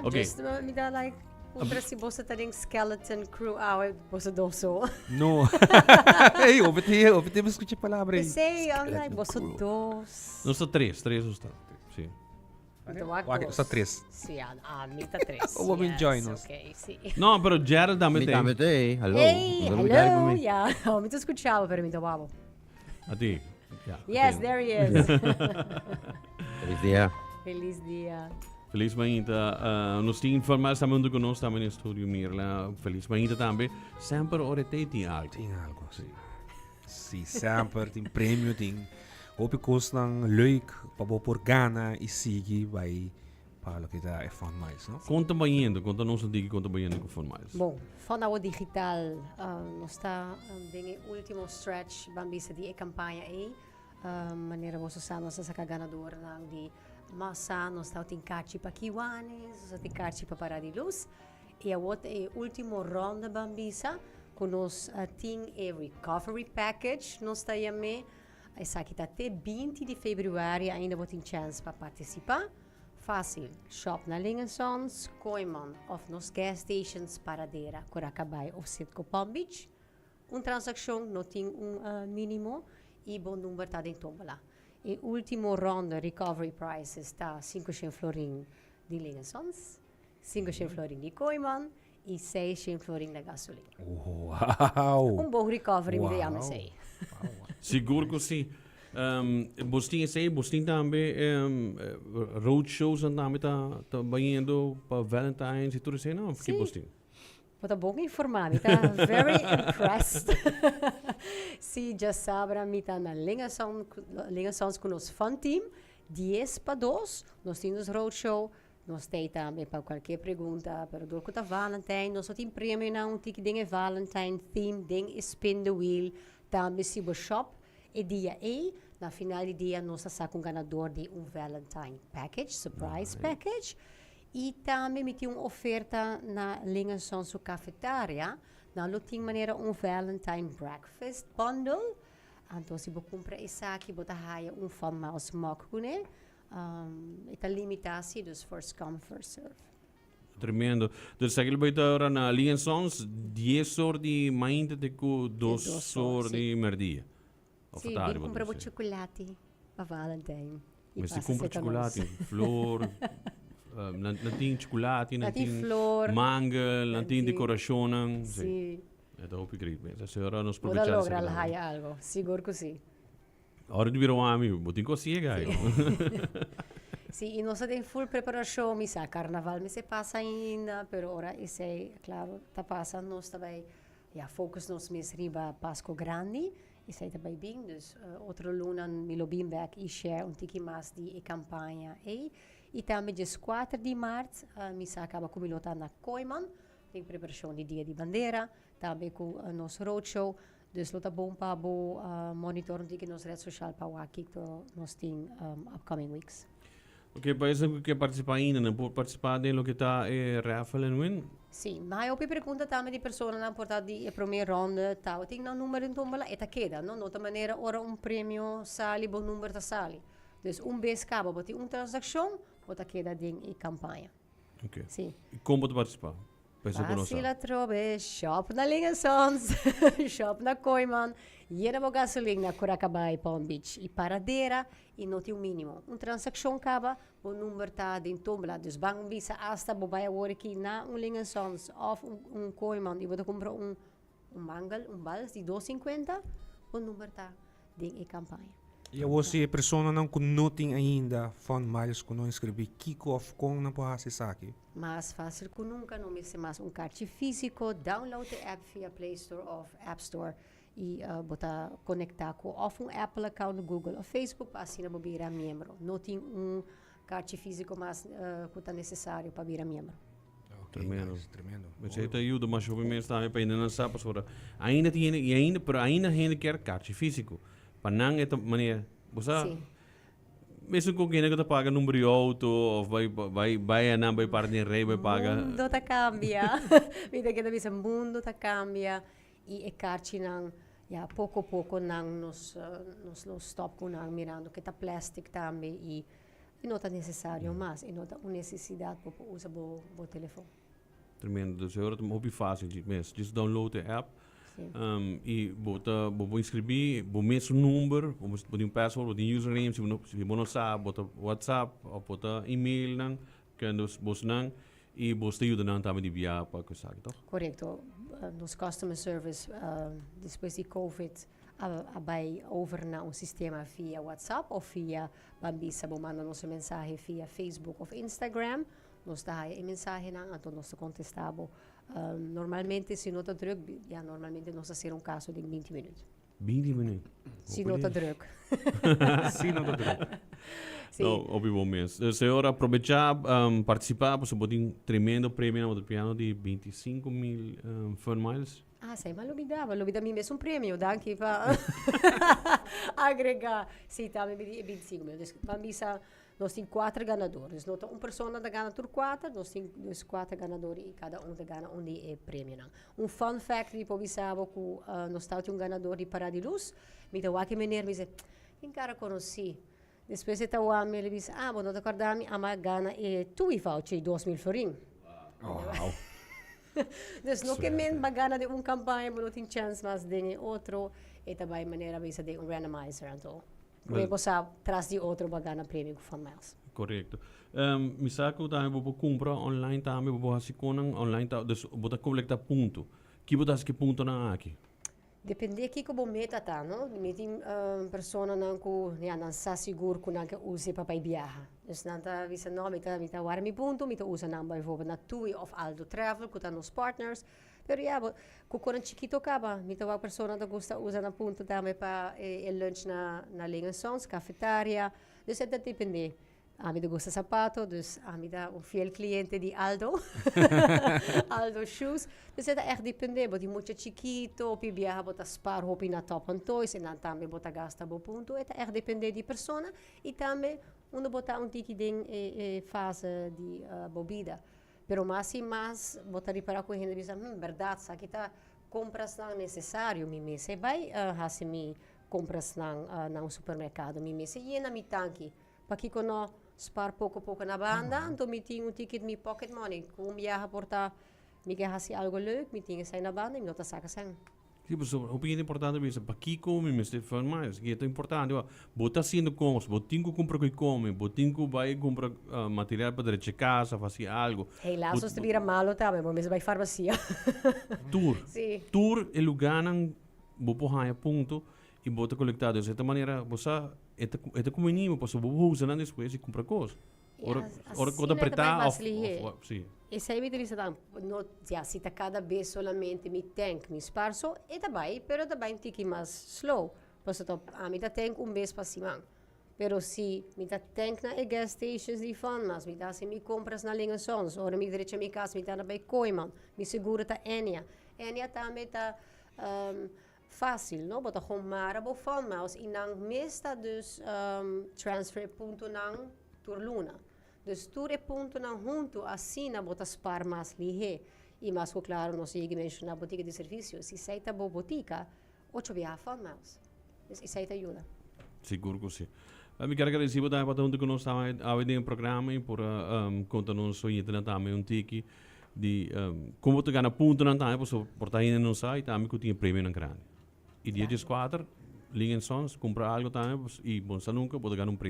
Ok. Just mi da like puntra si boso ta den skeleton crew awe boso dos so. No. Hey, hopi te, hopi te escucha palabra aí. Pensei, I'm like, boso dos. Nos ta tres, tres nos ta. Sí. Mi ta wak Wak, dos. sa tres. Sí, ah, ah, mi ta tres. O bo bin Yes, join nos. Ok, sí. No, pero Gerald tambe Mi te. tambe te, hallo. Hey, No te olvidar hello, pa mi. ja. Oh, mi ta escuchaba, pero mi ta wabo. A ti. Ja, Yes, ok. there he is. Feliz dia. Feliz dia. Feliz mainta. Nos tin informal tambe hunto cu nos tambe den studio Mirla. Feliz mainta tambe. Semper ora te tin algo. Tin algo, sí. Sí, semper tin premio, tin hopi cosnan leuk pa bo por gana y sigui bay pa loke ta e Fun Miles, no? Con ta bayendo? Conta nos un tiki con ta bayendo cu Fun Miles. Bon, Fun Awo Digital nos ta den e ultimo stretch ban bisa di e campaña ey. Manera boso sa nos a saca ganadornan di masa, nos ta tin kachi pa Kiwanis, nos ta tin kachi pa Parada di Luz. Y awor ta e ultimo ronda ban bisa cu nos tin e recovery package nos ta yam'e. Esaki ta te 20 di februari ainda bo tin chance pa participa. Facil, shop na Ling en Sons, Kooyman of nos gas stations Paradera, Curacabai of Citgo Palm Beach. Un transaccion no tin un minimo y bo number ta den tombola. E ultimo ronda recovery prizes ta 500 florin di Ling en Sons, 500 florin di Kooyman y 600 florin na gasolin. Wow! Un bon recovery mi ta yama esey. Sigur cu si. Bos tin esey, bos tin tambe road shows nan tambe ta ta bayendo pa Valentine's y tur esey nan of ki bos tin? Bo ta bon informá, mi ta very impressed. Sí, djasabra mi ta na Lingason, Lingasons ku nos fun team, 1:50, nos tin nos road show, nos t'ei tambe pa kualkier pregunta, pero dor ku ta Valentine, nos lo tin premionan un tiki den e Valentine theme, den e spin the wheel, tambe si bo shop e dia ei, na final di dia nos ta saka un ganador di un Valentine package, surprise package. Y tambe mi tin un oferta na Lingenson su cafetaria. Nan lo tin manera un Valentine breakfast bundle. Anto si bo cumpra esaki bo ta haya un Fun Miles mug cune. E ta limita si, dus first come first serve. Tremendo. Dus esaki lo bay ta ora na Lingensons 10 or di mainta te cu 2 or di merdia. Of Sí, tarde, bin bo cumpra bo ta bisa. chocolate pa Valentine. Y Mester pasa cumpra cerca nos. chocolate, flor, nan, nan tin chocolate, nan Nan tin tin flor. mangel, nan Nan tin tin- decoracionnan. Sí. Sí. E ta hopi great mes. Así ora nos Bo ta probecha logra esaki tambe. haya algo, sigur cu sí. Ora di bira un ami, bo tin cos ciega ahí. Sí, y nos ta den full preparacion, mi sa carnaval mester pasa ainda, pero ora esey, claro, ta pasa, nos ta bay Ya focus nos mes riba Pasco Grandi, esei ta bai bin, dus otro luna mi lo bin bek y share un tiki mas di e campaña ei. Y tambe 14 di maart mi sa caba cu mi lo ta na Kooyman den preparacion di Dia di Bandera, tambe cu nos roadshow, dus lo ta bon pa bo monitor un tiki nos red social pa wak kiko nos tin upcoming weeks. Ok, pa esnan ku ke partisipá ainda, nan por partisipá den loke ta e raffle en win? Sí, ma hay hopi pregunta tambe di personanan por ta di e promé ronde tabatin nan number den tómbola, e ta keda, no? No ta manera ora un premio sali bo number ta sali. Dus un bes kaba bo tin un transakshon, bo ta keda den e kampaña. Ok. Sí. I kon bo ta partisipá? Pa esnan ku no sa. Fácil atrobe, shop na Ling Sons, shop na Kooyman, yena bo gasolin na Curacabai, Palm Beach y Paradera y no tin un minimo. Un transaccion caba, bo number ta den tómbola. Dus ban bisa hasta bo bay awor aki na un Ling Sons of un Kooyman y bo ta cumpra un un mangel, un bals di 2.50, bo number ta den e campaña. Y awor si e personanan cu no tin ainda Fun Miles cu no inscribi, kico of con nan por haci esaki? Mas fácil ku nunka, no mester mas un karchi físiko. Download e app via Play Store òf App Store i bo ta konektá ku òf un Apple account, Google òf Facebook pa asina bo bira miembro. No tin un karchi físiko mas ku ta nesesario pa bira miembro. Tremendo. Nice, tremendo. Esei ta yuda masha hopi mes tambe pa hende nan sa pasobra ainda tin hende i ainda pero ainda hende kier karchi físiko. Pa nan e ta manera bo sa. Sí. Mesun con kende cu ta paga number di auto of bay bay bay anan bay para den rij bay paga. Mundo ta cambia. Mi ta keda bisa mundo ta cambia y e carchinan ya poco poco nan nos nos lo stop cu nan mirando cu ta plastic tambe y. E no ta necesario mas, e no ta un necesidad pa usa bo telefon. Tremendo. Dus awor ta hopi facil mes. Just download the app. Y bo inscribi, bo mes number, bo tin password, bo tin username, si bo no sabi, bo ta WhatsApp of bo ta email nan, cu bo nan y bo ta yuda nan tambe di via pa cos aki, toch? Correcto. Nos customer service, despues di COVID, a bay over na un sistema via WhatsApp of via, ban bisa, bo manda nos mensahe via Facebook of Instagram. Nos ta haya e mensahe nan, anto nos ta contesta bo. Normalmente, si no ta druk, ja, normalmente nos ta haci un caso di 20 minuut. 20 minuut. Si no ta druk. Si no ta druk. Si. No, obvio bon mes. Señor, aprovecha, participa, pasobra bo tin tremendo premio na piano di 25 mil Fun Miles. Ah, si, m'a lubida, m'a lubida mi mes un premio, danki pa agrega. Si, tambe 25 mil. Dus, ban bisa, nos tin cuater ganado. Dus no ta un persona ta gana tur cuater, nos tin dus cuater ganado y cada un ta gana un di e premio nan. Un fun fact di por bisa bo cu nos ta un ganado di Parada di Luz. Mi ta wak e meneer, mi dice, "Tin cara conoci." Despues e ta wak mi, el dice, "Ah, bo no ta corda mi, ami a gana e TUI voucher 2000 florin." Oh, wow. Dus no kiermen bo gana den un campaña, bo no tin chance mas den otro, y tambe manera bisa den un randomizer, anto. Well, bo sa tras di otro bo gana premio cu Fun Miles. Correcto. Mi sa cu tambe bo cumpra online tambe, bo hasi conan online, ta, dus bo ta colecta punto. Ki bo ta hasi punto nan aki? Depende kico bo meta ta, no? Mi tin persona nan cu, ja, nan sa sigur cu nan ke use pa bay viaja. Dus nan ta bisa, "No, mi ta warda mi punto, mi ta usa nan bijvoorbeeld na TUI of Aldo Travel, cu ta nos partners." Pero ja, bo, cu conan chikito caba, mi ta wak persona ta gusta usa nan punto tambe pa e lunch na Ling Sons, cafetaria. Dus e ta depende. Ami ta gusta sapato, dus ami ta un fiel cliente di Aldo. Aldo Shoes. Dus e ta echt depende. Bo tin mucha chikito, pi biaha bo ta spar hopi na Top and Toys, y nan tambe bo ta gasta bo punto. E ta echt depende di persona. Y tambe, unda bo ta un tiki den e fase di bo bida. Pero mas y mas, bo ta ripara cu hende bisa, "Berdad, esaki ta compras nan necesario, mi mester bay hasi mi compras nan na un supermercado, mi mester yena mi tanki. Pakico no spar poco poco na banda, anto mi tin un tiki mi pocket money. Cu un biaha por ta mi ke hasi algo leuk, mi tin esey na banda y mi no ta saca sen." Si, pero hopi importante bisa, pakico mi mester Fun Miles? Cu ta importante, wa, bo ta haciendo compras, bo tin cu cumpra cu come, bo tin cu bay cumpra material pa drecha cas, haci algo. Helaas, nos ta bira malo tambe, bo mester bay farmacia. Tur. Si. Tur e lugarnan bo por haya punto y bo ta colecta. Dus esta manera, bo sa, e ta conveni, pasobra bo usa nan despues y cumpra cos. Ora cu asina apreta tambe of, mas lihe. Of, si. Esey mi ta bisa dan, no, ja, si ta cada bes solamente mi tank, mi spar so, e ta bay, pero ta bay un tiki mas slow. Pasobra ami ta tank un bes pa siman. Pero si mi ta tank na e gas stations di Fun Miles, mi ta haci mi compras na Ling Sons, ora mi drecha mi cas, mi ta na bay Kooyman, mi seguro ta Ennia. Ennia tambe ta facil, no? Bo ta gewoon mara bo Fun Miles y nan mes ta dus transfer punto nan tur luna. Dus tur e punto nan hunto, asina bo ta spar mas lihe. Y mas cu claro, nos a menciona botica di servicio. Si esey ta bo botica, ocho biaha Fun Miles. Dus esey ta yuda. Sigur cu si. Mi kier gradici tambe pa hunto cu nos awe den programa y por conta nos oyente tambe un tiki di con ta gana punto nan tambe, por ta ainda no sa y tambe cu tin premio nan grandi. Y dia 14, Ling Sons, cumpra algo tambe y bo sa nunca, bo ta gana un premio.